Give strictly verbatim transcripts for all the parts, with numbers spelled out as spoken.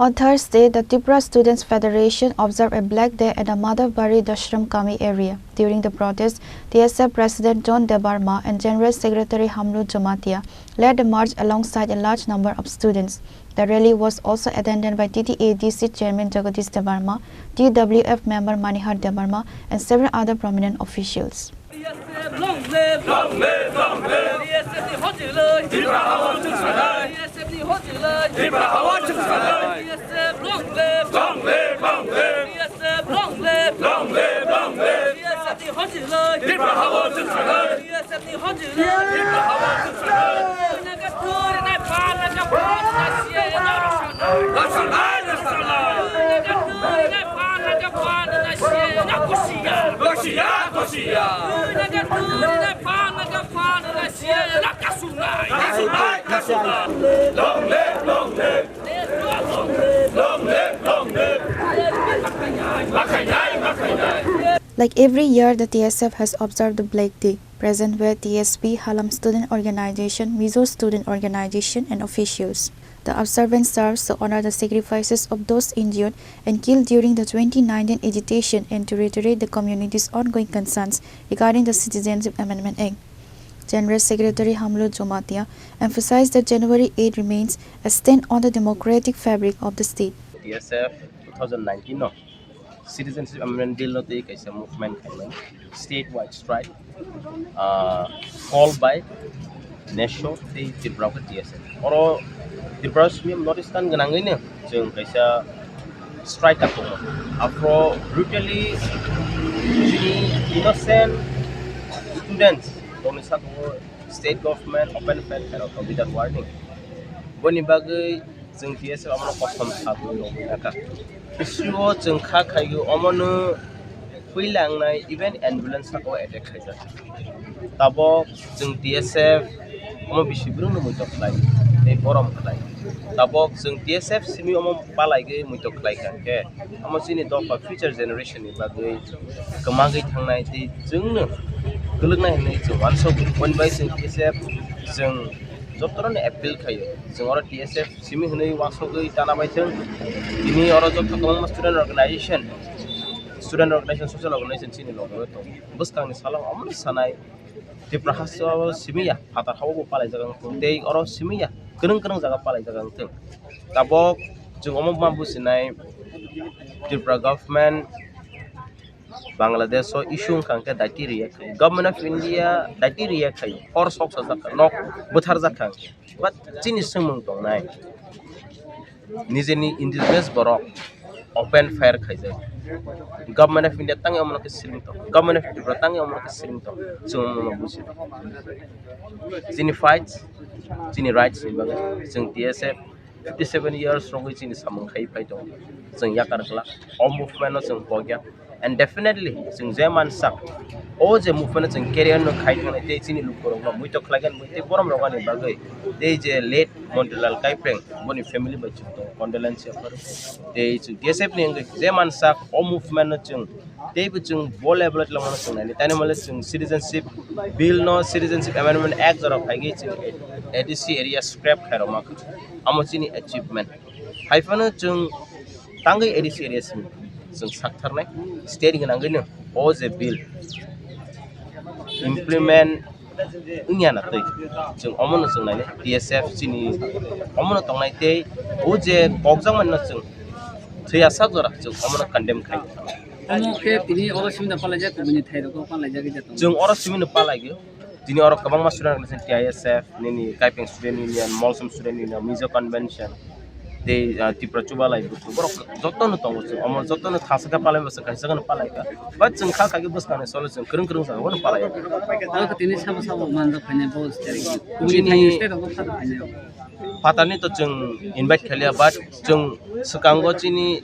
On Thursday, the Tripura Students' Federation observed a black day at the Madhavbari Dashram Kami area. During the protest, T S F President John Debbarma and General Secretary Hamlu Jamatia led a march alongside a large number of students. The rally was also attended by T T A D C Chairman Jagadish Debbarma, T W F member Manihar Debbarma, and several other prominent officials. Long live, long live, long live. T S F ni hojilai. Tripura hawa chwng salai. T S F ni hojilai. Tripura hawa chwng salai. T S F long live. Long live, long live. T S F long live. Long live, long live. T S F ni hojilai. Tripura hawa chwng salai. T S F ni hojilai. Tripura hawa chwng salai. Naga thuri nai phan, naga phan, naga siya, naga rasa nai. Rasa nai, rasa nai. Naga thuri nai phan, naga phan, naga siya, naga kusiya. Kusiya, kusiya. Naga thuri nai phan, naga phan, naga siya, naga kasunai. Kasunai, kasunai. Long live, long live. Long live, long live. Makainai, makainai. Like every year, the T S F has observed the Black Day. Present were T S P, Halam Student Organization, Mizo Student Organization, and officials. The observance serves to honor the sacrifices of those injured and killed during the twenty nineteen agitation and to reiterate the community's ongoing concerns regarding the Citizenship Amendment Act. General Secretary Hamlo Jomatia emphasized that January eight remains a stain on the democratic fabric of the state. T S F two thousand nineteen no Citizenship Amendment Bill no tei kaisa movement khaimani statewide strike, ah, called by NESO tei Tripura khe T S F. Oro Tripura simi North Eastern gwnangwi no chwng kaisa strike ka tongma. Afro brutally chini innocent students rokni sakango state government open fire khairok without warning. Boni bagwi chwng T S F abono kosom sabwi rwgwi naka. Issue o chwng kha khaigwi omono puila wngnai even ambulance saka o attack khaijak. Tabok chwng T S F omo bisi brwngno muitok khlai tei borom khlai. Tabok chwng T S F simi omo palaigwi muitok khlai kha khe omo chini dopha future generation ni bagwi kwmagwi thangnai tei chwngno kwlwknai hwnwi chwng uansukgo. Boni bai chwng T S F chwng jotono appeal khaio, chwng oro T S F simi hwnwi uansugwi tana bai thwng. Tini oro joto kwbangma student organization, student organization, social organization chini logo tongo. Bwskangni salo omono sanai Tripura haste o simi ya, phatar hao bo palaijak wng thung, tei oro simi ya, kwrwng kwrwng jaga palaijak wng thung. Tabok chwng omo ma bujinai Tripura government Bangladesh o issue wngkha hwnkhe daiti react khai. Government of India daiti react khai. Hor sok sajak kha, nok bwtharjak kha. But chini swngmung tongnai. Nijeni indigenous borok open fire khaijak. Government of India tangwi omono khe siring tong. Government of Tripura tangwi omono khe siring tong. Chwng omono buji. Chini fights, chini rights ni bagwi chwng T S F fifty seven years rogwi chini samung khai phai tongo. Chwng yakar glak. O movement no chwng pogya. And definitely chwng je mansak o je movement no chwng career no khai thangni tei chini lukurok no muitok khlai gani tei borom rok ani bagwi tei je late Montilal Kaipeng boni family bai chwng tongo condolence yapharwi. Tei chwng T S F ni wngwi je mansak o movement no chwng teibo chwng bo level o twlangmano chwng naini. Taini hwnle chwng citizenship bill no, citizenship amendment act jora phaigwi chwng A D C area scrap khairokma kha. Amo chini achievement. Haiphano chwng tangwi A D C area simi chwng saktharnai state gwnangwino o je bill implement wngya na twi. Chwng omono chwng nainai T S F chini omono tongnai tei o je kokjakmani no chwng thwiya sak jora chwng omono condemn khai. Omo khe tini oro simi no palaijak, kubuni thai rogo palaijak ya tongo. Chwng oro simi no palaigwi. Tini oro kwbangma student organization T I S F, nini Kaipeng Student Union, Molsom Student Union, Mizo Convention, tei, ah, Tripura Chuba Lai Buku, borok jotono tongo chwng. Omo jotono thangsa khe palai bwswk kaisa kheno palai kha. But chwng kha kha khe bwskangni solo chwng kwrwng kwrwng jaga bono palai. Abo khe tini sabo sabo manjak phainai bo state. Chini state rogo phatar phainai. Phatarni to chwng invite khailiya, but chwng swkango chini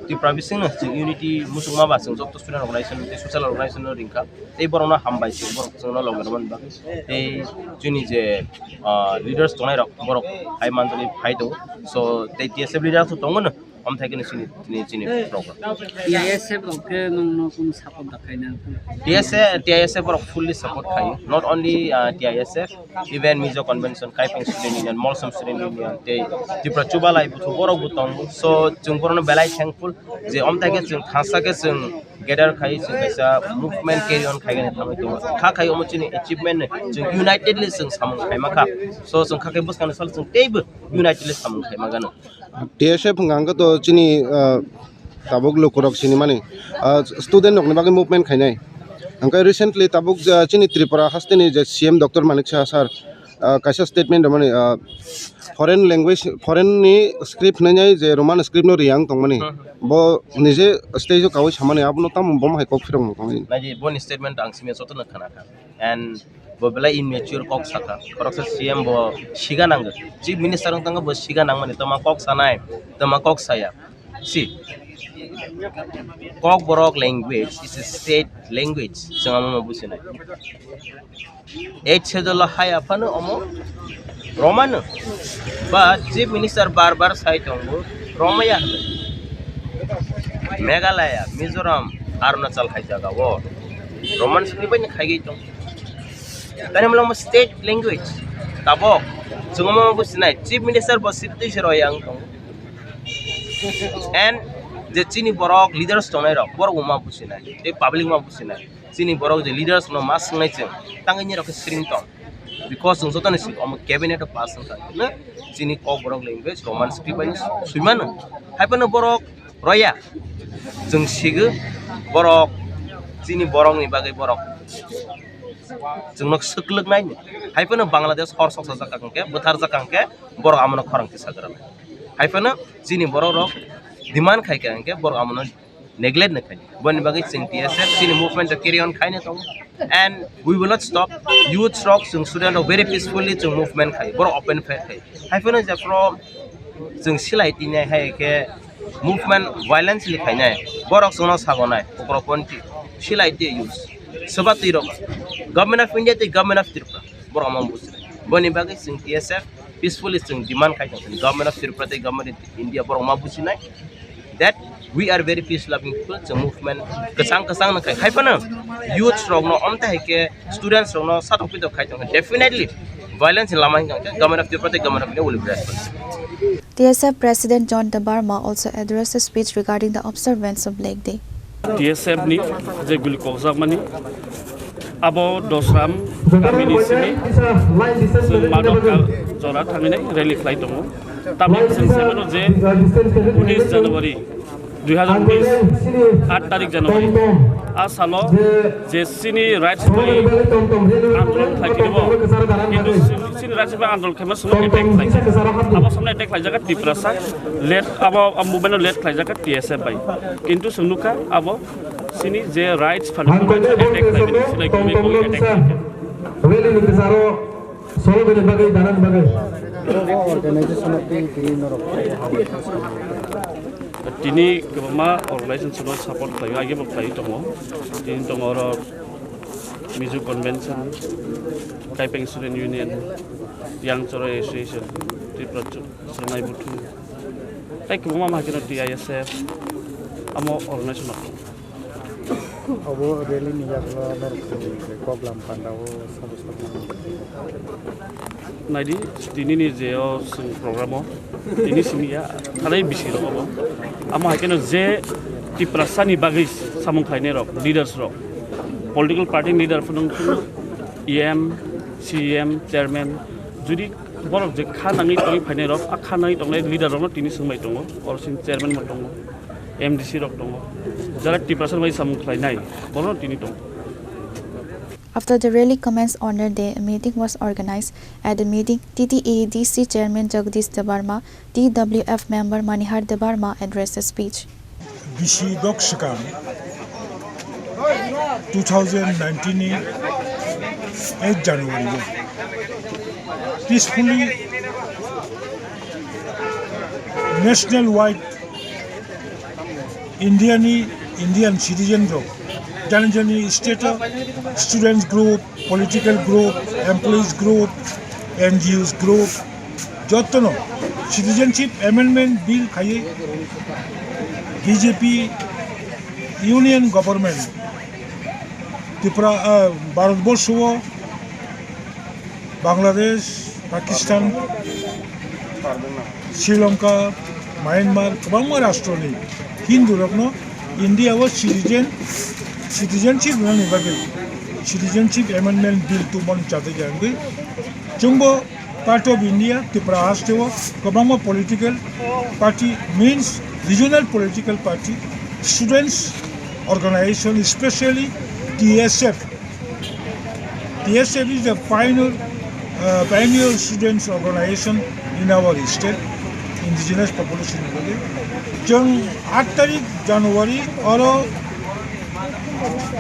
Tripura bisingno chwng unity muchungma ba chwng joto student organization tei social organization no ringkha. Tei borokno hambai se borok chwngno logi rwmani bagwi. Tei chini je, ah, leaders tongnai rok borok hai manjagwi phai tongo. So tei T S F leaders tongo no. Om thai khe chini, chini, chini program. T I S F rok khe nwng no kunu support da khaina? T S F, T I S F borok fully support khayo. Not only, uh, T I S F, even Mizo Convention, Kaipeng Student Union, Molsom Student Union, tei Tripura Chubalai buthu borok bo tongo. So, chwng borokno belai thankful je om thai khe chwng thansa khe chwng gather khai chwng kaisa movement carry on khaigani thamwi tongo. Kha khai omo chini achievement ni chwng unitedly chwng samung khaima kha. So, chwng kha khai bwskangni salo chwng teibo unitedly samung khaima gano. T S F hwnkha hwnkhe to chini, ah, tabuk lukurok sinimani, ah, student rokni bagwi movement khainai. Hwnkhe recently tabuk, ah, chini Tripura hasteni je C M Doctor Manik Saha sir, ah, kaisa statement rwmani, ah, foreign language, foreign ni script hwnwi je Roman script no riyang tongmani. Hmm. Bo nije stage o kaui samani abono tamo bo hai kok phirok tongmani. Naidi boni statement ang simi jotono khna kha. And bo belai immature kok saka. Khoroksa C M bo siga nango. Chief Minister wng tongkha bo siga nangmani. Toma kok sanai, toma kok saya. Si. Kokborok language is a state language. Chwng amo businai. Eight schedule hai aphano omo Romano. But Chief Minister bar bar sai tongo Romaya hwnwi. Meghalaya, Mizoram, Arunachal hai jaga o Roman script bai khaigwi tongo. Tani molo mo state language. Tabok chwngmo bo sinai Chief Minister bo script twi se royang tongo. And je chini borok leaders tongnai rok borok bo ma businai. Tei public ma businai. Chini borok je leaders no ma swngnai chwng tangwi ni rok khe sring tong. Because chwng jotoni sik omo cabinet o pass wngkha. Chini kokborok language Roman script bai swimano. Hai phano borok roya. Chwng sigo borok chini borokni bagwi borok chwngno swklwknai. Hai phano Bangladesh hor soksa jakha hwnkhe, bwthar jakha hwnkhe borok amono khorang tisa gwrwknai. Hai phano chini borok rok demand khai kha hwnkhe borok amono neglect no khaidi. Boni bagwi chwng T S F chini movement rok carry on khaina tongo. And we will not stop. Youth rok, chwng student rok very peacefully chwng movement khai. Borok open fair khai. Hai phano je from chwng silai tinai hai khe movement violence li khainai. Borok chwngno sagonai. Kokrok ponti silai ti youth. Soba twi rok. Government of India tei Government of Tripura. Borok omo businai. Boni bagwi chwng T S F peacefully chwng demand khai tong Government of Tripura tei Government of India borok ma businai. That we are very peace loving people, chwng movement kwchang kwchang no khai. Hai phano youth rok no, omte hai khe students rok no satok pitok khai tong kha, definitely violence ni lama hwnkha khe Government of Tripura tei Government of India will be responsible. T S F President John Debbarma also addressed a speech regarding the observance of Black Day. T S F ni je guli kokjakmani abo Dosram kamini simi chwng Madhokar jora thangwi nai rally khlai tongo. Tabuk chwng sai mano je unis January dui hazar unis, aat tarik January, a salo je chini rights bai andolon khlai tongbo, kintu chini rights bai andolon khaima swngo attack khlaijak. Abo samno attack khlaijak Tiprasa, led abo, abo movement led khlaijak T S F bai. Kintu chwng nukha abo chini je rights fundamental attack khlaimani, silai gumui gumui attack khlaijak. Rally ni kwcharo solo bini bagwi, danani bagwi. Organization of the tini norok. Tini kwbangma organization no support khlaio, age bo khlai tongo. Tini tongo oro Mizo Convention, Kaipeng Student Union, Young Choroi Association, Tripura Chu-, Chwrwngnai Buthu, tei kwbangma ma hakhe no T I S F, amo organization no. Obo rally ni yagulo norok koklam panda o sabo sabo. Naidi, tini ni je o chwng program o, tini simi ya, thanai bisi rok obo. Amo hai kheno je Tiprasa ni bagwi samung khlainai rok, leaders rok, political party leader phano wngkhe, E M, C E M, chairman, jodi borok je kha nangwi tongwi phainai rok, a kha nangwi tongnai leader rok no tini swngbai tongo, oro sini chairman bo tongo, M D C rok tongo, jara Tiprasa ni bagwi samung khlainai, borok no tini tongo. After the rally commenced on that day, a meeting was organized. At the meeting, T T A D C Chairman Jagdish Debbarma, T W F member Manihar Debbarma addressed a speech. Bisi bok swkang two thousand nineteen ni eight January o peacefully national wide India ni Indian citizen rok, jani jani state o students group, political group, employees group, N G Os group, jotono Citizenship Amendment Bill khaiwi B J P Union Government Tripura, ah, Bharat Borsho o Bangladesh, Pakistan, Sri Lanka, Myanmar, kwbangma rashtroni Hindu rokno India o citizen, citizenship rwnani bagwi Citizenship Amendment Bill two mani chajagya wngwi chwngbo part of India, Tripura haste o kwbangma political party, means regional political party, students organization, especially T S F. T S F is the pioneer, uh, pioneer students organization in our state, indigenous population ni bagwi. Chwng aat tarik January oro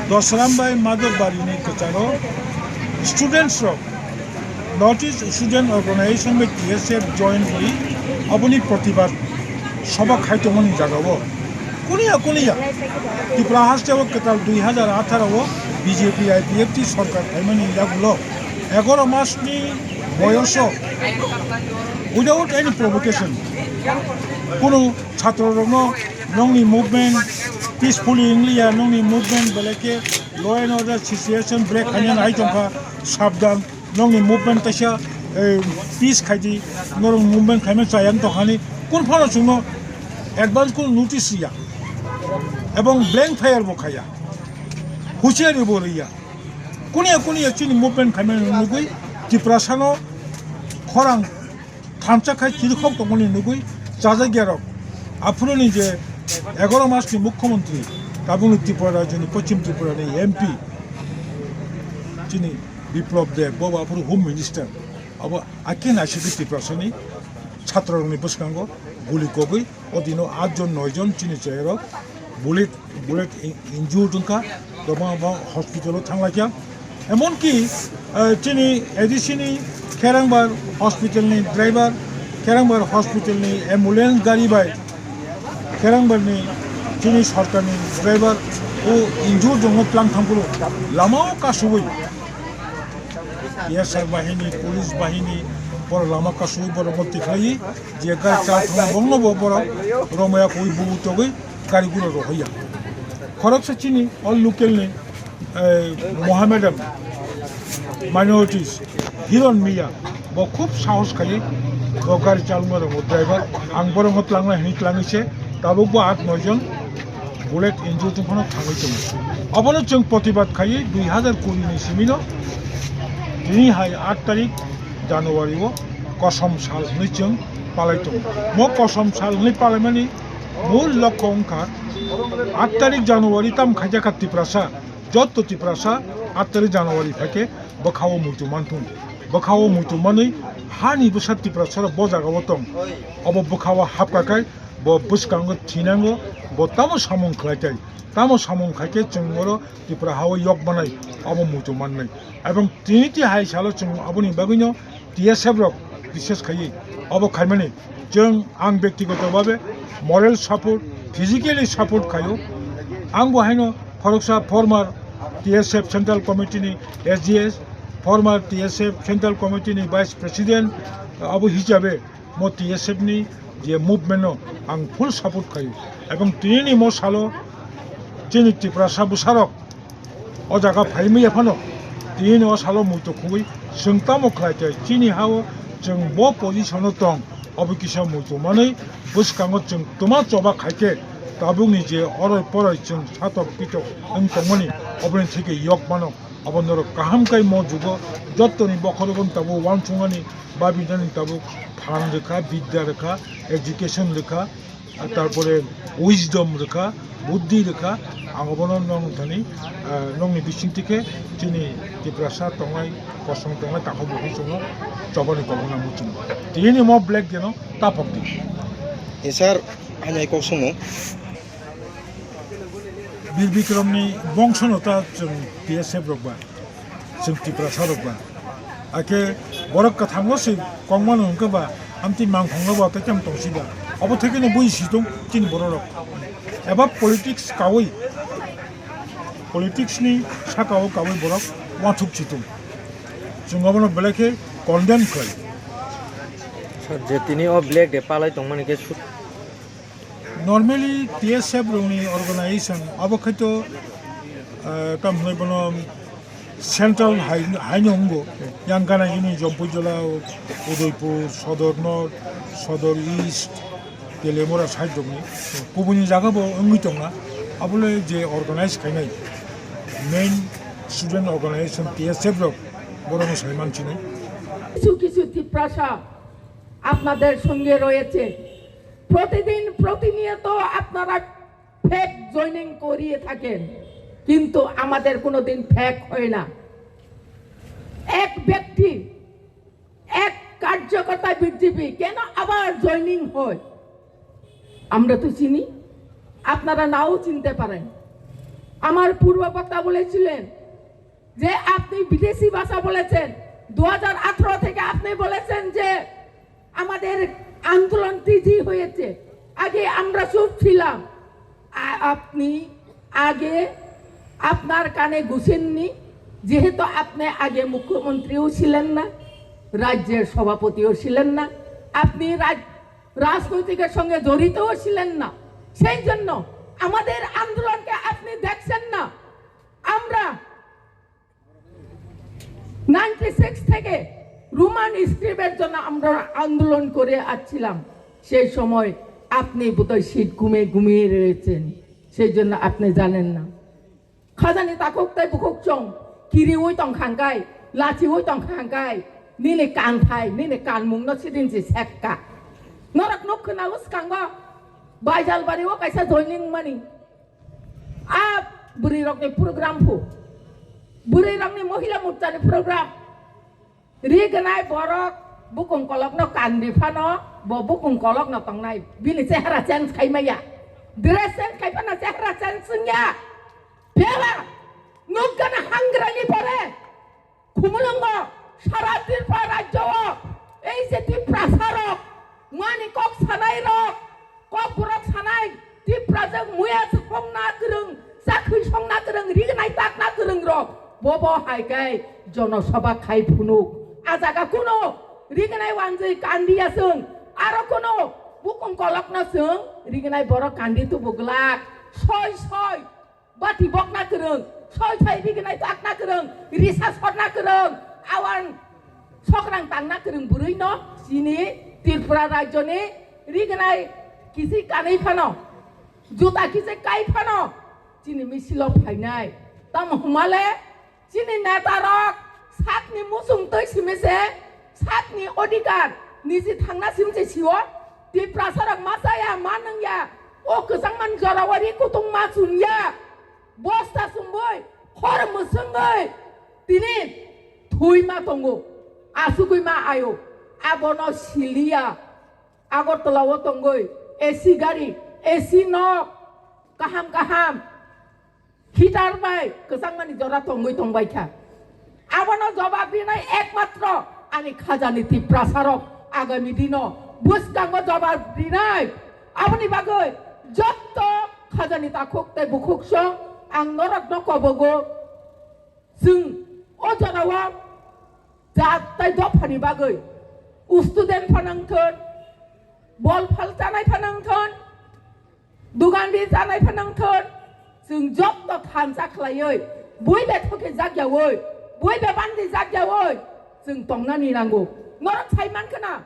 Dosram bai Madhobari ni kwcharo students rok North East Student Organization bai T S F jointly aboni protibad soba khai tongmani jagao kuniya kuniya Tripura haste o kwtal dui hazar atharo o B J P I P F T sorkar phaimani yagulo egaro mas ni boyoso without any provocation kunu chhatro rokno nongni movement peacefully wngliya, nongni movement belai khe law and order situation break khaina nai tongkha, sabdan, nongni movement kaisa, eh, peace khaidi, norok movement khaima chayang tongkhani, kun phano chwngno advance kun notice riya, ebong blank fire bo khaya, husiari bo riya, kuniya kuniya chini movement khaima nugwi Tiprasano khorang thansa khai chirikhok tongmani nugwi chajakya rok. Aphuruni je egaro mas ni mukhyamantri, tabukni Tripura rajyoni, Poschim Tripura ni M P, chini Biplab Deb, bo aphuru Home Minister, abo akin aisidi Tiprasani chhatro rokni bwskango guli kogwi o dino aat jon noi jon chini chayarok bullet, bullet in-, injured wngkha, kwbangma hospital o thanglaikha. Emonki, eh, chini A D C ni Kherangbar hospital ni driver, Kherangbar hospital ni ambulance gari bai Kherangbar ni chini sorkar ni driver o injured wngo tlang thangphuru lama o kasugwi T S R bahini, police bahini, borok lama kasugwi borok bo tikhlaiwi je gari chal thangma bongno bo borok romaya koi bubu togwi gari gura rohorya. Khoroksa chini o local ni, eh, Mohammedan minorities Hiron Miya bo khub sahos khaiwi bo gari chalma rokbo driver ang borokno tlangna hini tlangwi se tabuk bo aat noi jon bullet injured wngphano thangwi tongo. Obono chwng protibad khaiwi dui hazar kuri ni simino tini hai aat tarik January o kosom sal hwnwi chwng palai tongo. Mo kosom sal hwnwi palaimani mul lokho wngkha aat tarik January tam khaijak kha Tiprasa, jotto Tiprasa aat tarik January phaikhe bwkhao muitu manthung. Bwkhao muitu manwi hani bwsa Tiprasa rok bo jagao tong. Obo bwkhao hapkha khai bo bwskango thinango, bo tamo samung khlai tai. Tamo samung khaikhe chwng oro Tripura hao yok manai, obo muitu mannai. Ebong tini ti hai salo chwng aboni bagwino T S F rok research khaiwi obo khaimani chwng ang byaktigoto bhabe moral support, physically support khaio. Ang bo haino khoroksa former T S F Central Committee ni S G S, former T S F Central Committee ni Vice President, abo hisabe mo T S F ni je movement no ang full support khaio. Ebong tini ni mo salo chini Tiprasa bwsarok o jaga phaimaya phano tini o salo muitu khugwi chwng tamo khlai khe chini hao chwng bo position o tong, obo kisa muitu manwi bwskango chwng twma choba khai khe tabukni je oroi poroi chwng satok pitok wng tongmani oboni theke yok mano. Abo norok kaham kai mo jugo jottoni bokhorogo tabuk uansukmani babinani tabuk phan rwkha, bidya rwkha, education rwkha, tarpore wisdom rwkha, buddhi rwkha, ang obono nong thani, ah, nongni bisingtwi khe chini Tiprasa tongnai, kosong tongnai, takhuk bukhuk chwngno chobani kobokna muchungo. Tini mo black deno taphok di. Ni sir, hanya kok sumo. Bir Bikramni bongsono ta chwng T S F rok ba. Chwng Tiprasa rok ba. Akhe borok kwthango se kongmano hwnkhe ba, amtwi mangkhongno ba tei tamo tongsi ba. Obo thekeno bui si tong chini borok rok. Eba politics kawi, politics ni sakao kawi borok wathuk si tong. Chwng obono belai khe condemn khlai. Je tini o Black Day palai tongmani khe su- Normally T S F rokni organization abo khaito, ah, tam hwnwi bono central hai, haino wngo. Yang gana gini Jampuijala, Udaipur, Sodor North, Sodor East, Telemura side rokni kubuni jaga bo wngwi tongna. Abole je organize khainai main student organization T S F rok, borokno sai mansinai. কিছু কিছু তিপ্রাসা আপনাদের সঙ্গে রয়েছে। প্রতিদিন প্রতিনিয়ত আপনারা fake joining করিয়ে থাকেন, কিন্তু আমাদের কোনোদিন ফেক হয় না। এক ব্যক্তি, এক কার্যকর্তা বিজেপি কেন আবার জয়েনিং হয়, আমরা তো চিনি, আপনারা নাও চিনতে পারেন। আমার পূর্ব বক্তা বলেছিলেন যে আপনি বিদেশি ভাষা বলেছেন, দু হাজার আঠারো থেকে আপনি বলেছেন যে আমাদের আন্দোলন তিজি হয়েছে, আগে আমরা চুপ ছিলাম। আ-, আপনি আগে আপনার কানে ঘুষেননি, যেহেতু আপনি আগে মুখ্যমন্ত্রীও ছিলেন না, রাজ্যের সভাপতিও ছিলেন না, আপনি রাজ-, রাজনৈতিকের সঙ্গে জড়িতও ছিলেন না, সেই জন্য আমাদের আন্দোলনকে আপনি দেখছেন না। আমরা নাইনটি সিক্স থেকে রোমান স্ক্রিপ্টের জন্য আমরা আন্দোলন করে আসছিলাম। সেই সময় আপনি বোধহয় সিট ঘুমে ঘুমিয়ে রয়েছেন, সেই জন্য আপনি জানেন না। Khajani takhuk tei bukhuk chwng kiriui tong kha hwnkhe, lachiui tong kha hwnkhe, nini kanthai, nini kanmungno sidin se sekka. Norok nuk khna o swkango Baijalbari o kaisa joining mani. A bwrwi rokni program phu. Bwrwi rokni mohila morchani program. Rignai borok bukung kolokno kandi phano, bo bukung kolokno tongnai. Bini chehara change khai maya. Dress change khai phano chehara change wngya. Bela nukgana hangrani pore. Khumulwngo sara Tripura rajyo o ei je Tiprasa rok, mani kok sanai rok, kok borok sanai, Tiprajwk muya songna kwrwng, chakhwi songna kwrwng, rignai takna kwrwng rok, bobo hai khe jonosabha khai phunuk. A jaga kuno rignai wanjwi kandiya chwng, aro kuno bukung kolokno chwng rignai borok kandi tubu glak, soi soi. Bati bokna kwrwng, soi thai rignai takna kwrwng, risa sorna kwrwng, awan sokrang tangna kwrwng bwrwino chini Tripura rajyoni rignai kisi kanwi phano, juta kisi kai phano chini misilo phainai. Tamo hwnmale chini netarok sakni muchung twi simi se sakni odhikar niji thangna simi se sio. Tiprasarok ma chaya, ma nungya, o kwchangmani jorao ri kutung ma chumya, bosta chumbui, hor mwswngwi tini thwi ma tongo, asugwi ma ayo, abono siliya. Agartala o tongwi A C gari, A C nok, kaham kaham, heater bai kwchangmani jora tongwi tongbai kha. Abono jobab rinai ekmatro ani khajani Tiprasarok agami dino bwskango jobab rinai. Aboni bagwi jotto khajani takhuk tei bukhuk song ang norokno kobogo. Chwng o jorao jat tai dophani bagwi student phano wngthon, bol phal chanai phano wngthon, dugandi chanai phano wngthon, chwng jotto thansa khlaiwi, bui be thoke jakyawi, bui be bandi jakyawi chwng tongnani nango. Norok sai mankha na?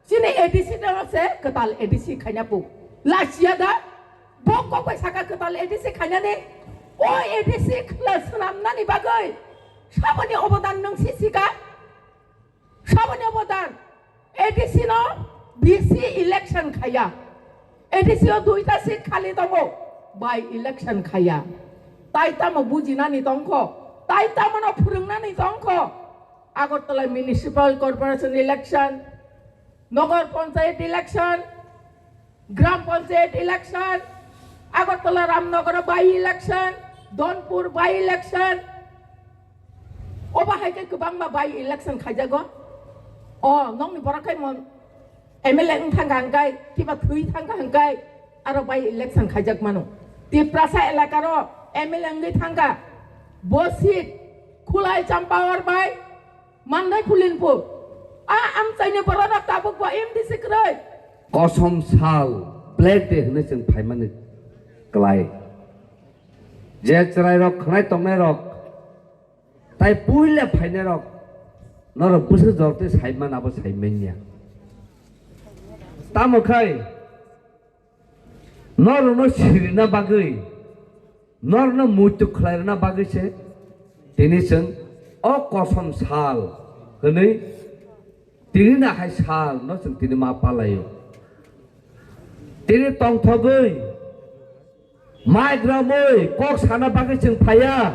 Chini A D C no se kwtal A D C khaina bu. Lachiya da? Bo kok bai saka kwtal A D C khainani. O A D C khwla swnamnani bagwi saboni obodan nwng si sika? Saboni obodan? A D C no B C election khaya. A D C o duita seat khali tongo. By election khaya. Tai tamo bujinani tongkho. Tai tamo no phwrwngnani tongkho. Agartala Municipal Corporation election, Nagar Panchayat election, Gram Panchayat election, Agartala Ramnagar by election, Donpur by election. Obo hai khe kwbangma by election khaijago. O nokni borok khai mon M L A wng thangkha hwnkhe, kiba thwi thangkha hwnkhe, aro by election khaijak mano. Tiprasa elakaro M L A wngwi thangkha. Bo seat Khulai Champawar by Mandai Phulinpur. A amchaini bororok tabukbo M D C kwrwi. Kosom sal, Black Day hwnwi chwng phaimani klai. Je chwrairok khwnai tongnairok, tai puila phainairok, norok bwswk jortwi saimano abo saimanya. Tamo khai, norokno sirina bagwi, norokno muitu khlairina bagwi se tini chwng o kosom sal hwnwi tini nahai sal no chwng tini ma palaio. Tini tongthogwi mic ramwi kok sana bagwi chwng phaiya.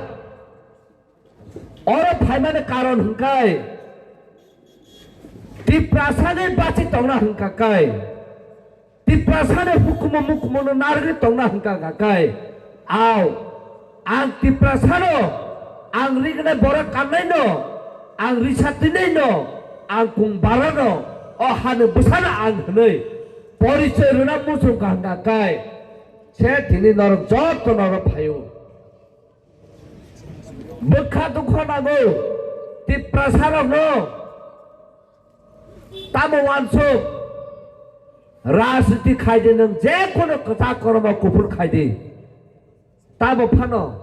Oro phaimani karon hwnkhe Tiprasani bachi tongna hwnkha khe, Tiprasani hukumu mukumu no narwgwi tongna hwnkha khe, ao ang Tiprasano, ang rignai borok kannaino, ang risa twinaino, ang kung barano, o hani bwsano ang hwnwi porichoi rwna muchung kha hwnkha khe, se tini norok joto norok phaio. Bwkha dukha nango Tiprasarokno. Tamo wansuk, rajniti khaidi nwng jekono kwchak kormo kuphur khaidi. Tamo phano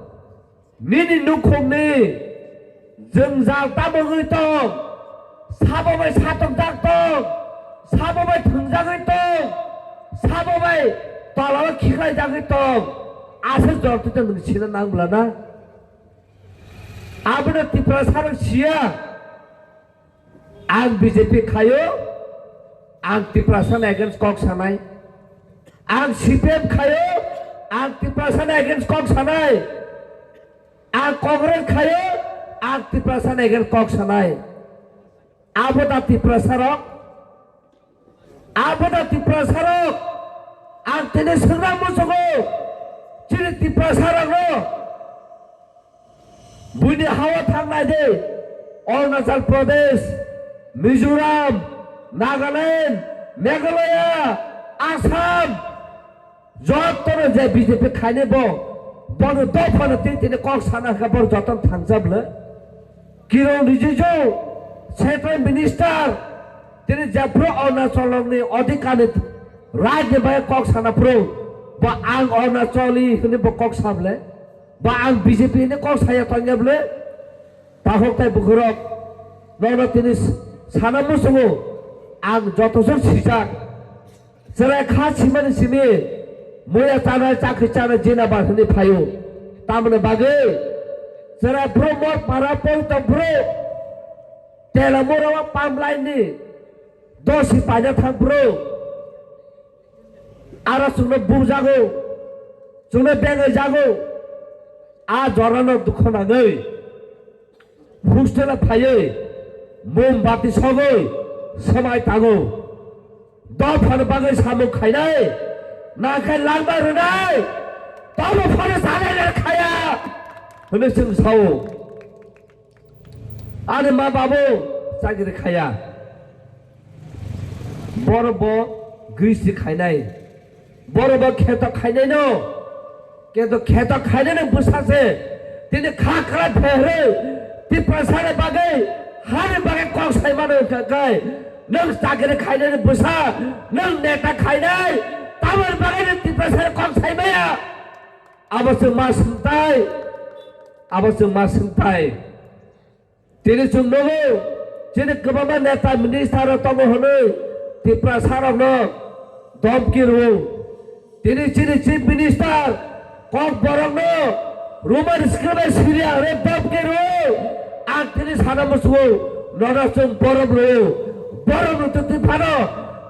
nini nukhungni jwngjal tamo wngwi tong, sabo bai satokjak tong, sabo bai thwngjagwi tong, sabo bai tolao khiklaijagwi tong, aswk jortwi tong nwng sina nang bwlana? Abono Tiprasarok siya. Ang B J P khaio, ang Tiprasani against kok sanai. Ang C P M khaio, ang Tiprasani against kok sanai. Ang Congress khaio, ang Tiprasani against kok sanai. Abo da Tiprasarok? Abo da Tiprasarok? Ang tini swngna muchungo, chini Tiprasarokno. Buini hawa thangnai de, Arunachal Pradesh, Mizoram, Nagaland, Meghalaya, Assam, jotono je B J P khainai bo, bono dophano tini tini kok sana khe bo jotono thangjak le. Kiron Rijiju, Central Minister, tini jephru Arunachalni odhikani rajni bai kok sana phuru, bo ang Arunachali hwnwi bo kok sable. Ba ang B J P ni kok saya tongya bwle? Takhuk tai bukhurok, nono tini s-, sana muchungo ang joto jok sijak. Chwrai kha simani simi muya chanai chakri chanai jina ba hwnwi phaio. Tamoni bagwi chwrai bro mor para poi tong bro. Tela mora wa pam line ni dosi paina thang bro. Aro chwngno bujago, chwngno bengaijago. A jorano dukho nangwi hostel-o phaiwi mombati sogwi swmai tango. Dophani bagwi samung khainai, nangkhe langma rwnai, tobo phano chanai le khaya hwnwi chwng sao. Ani ma babu chakri khaya, borok bo gristi khainai, borok bo kheto khainai no, kheto kheto khainai no bwsa se tini kha kra pherwi Tiprasa ni bagwi, hani bagwi kok sai mano hwnkha khe nwng chakri khainai ni bwsa, nwng neta khainai, tamoni bagwi nwng Tiprasa ni kok sai maya. Abo chwng ma swngtai, abo chwng ma swngtai. Tini chwng nugo, chini kwbangma neta minister rok tongo hwnwi Tiprasa rokno domki rwo. Tini chini chief minister kok borokno Roman script bai siriya hwnwi domki rwo. Ang tini sana muchungo nono chwng borom rwo. Borom rwtwtwi phano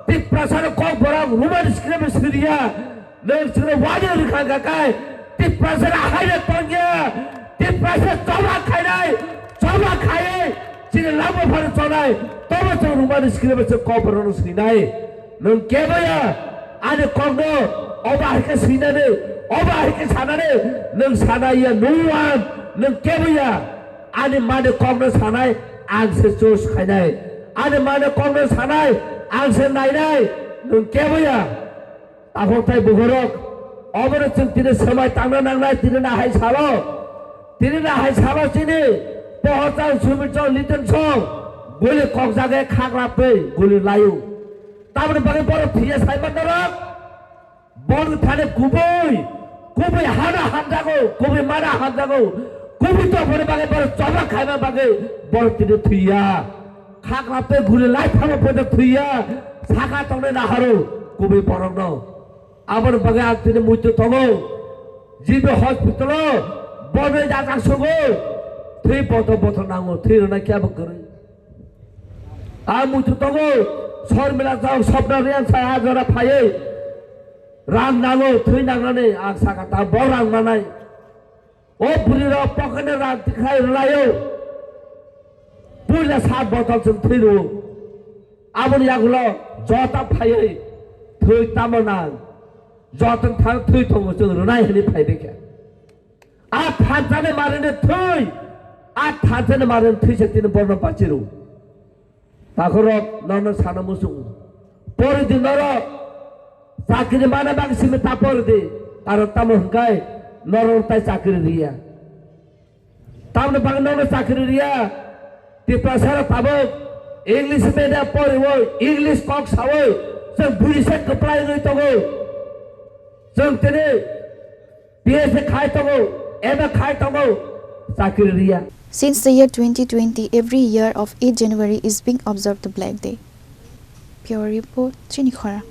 Tiprasa rok kok borok Roman script bai siriya. Nwng chwngno wadi rwkha hwnkha khe Tiprasa haino tongya. Tiprasa choba khainai, choba khaiwi chini langma phano chonai. Tobo chwng rwmani script bai chwng kok borokno swinai. Nwng keboya ani kokno obo hai khe swinani, obo hai khe sanani nwng sanaiya nuan. Nwng keboya ani mani kokno sanai, ang se choose khainai. Ani mani kokno sanai, ang se nainai. Nwng keboya. Takhuk tai bukhurok, obono chwng tini swmai tangna nangnai, tini nahai salo, tini nahai salo chini Pohorchal, Sumirchal, Litensong, Guli kokjagwi khaklapwi guli laio. Tamoni bagwi borok thwiya saiman norok. Borok thani kubui, kubui hana hamjago, kubui mana hamjago, kubui tongmani bagwi borok choba khaima bagwi borok tini thwiya. Khaklapwi guli lai thangma poito thwiya. Saka tongnai naharo kubui borokno. Aboni bagwi ang tini muitu tongo. G B hospital-o bonwi jajak sugo. Thwi bothor bothor nango, thwi rwna khe abo kwrwi. Ang muitu tongo, Sormila jok Sopna Riang sa a jora phaiwi rang nango, thwi nangnani ang saka ta bo rang manai. O bwrwi rok pocket ni rang tikhai rwlaio. Puila sat botol chwng thwi rwo. Aboni yagulo jota phaiwi thwi tamo nang. Jotoni thang thwi tongo chwng rwnai hwnwi phai bikha. A thansa ni mari ni thwi. A thansa ni mari ni thwi se tini borno bachiro. Takhorok nono sana muchung. Pori di norok. Chakri mana bang simi ta pori di. Aro tamo hwnkhe norok tai chakri riya. Tamni bagwi nono chakri riya. Tiprasara tabuk English medium poriwi, English kok sawi, chwng buri se kwplai wngwi tongo. Chwng tini B S C khai tongo, M A khai tongo, chakri riya. Since the year twenty twenty, every year of eight January is being observed the Black Day. Bureau Report, Chini Khorang.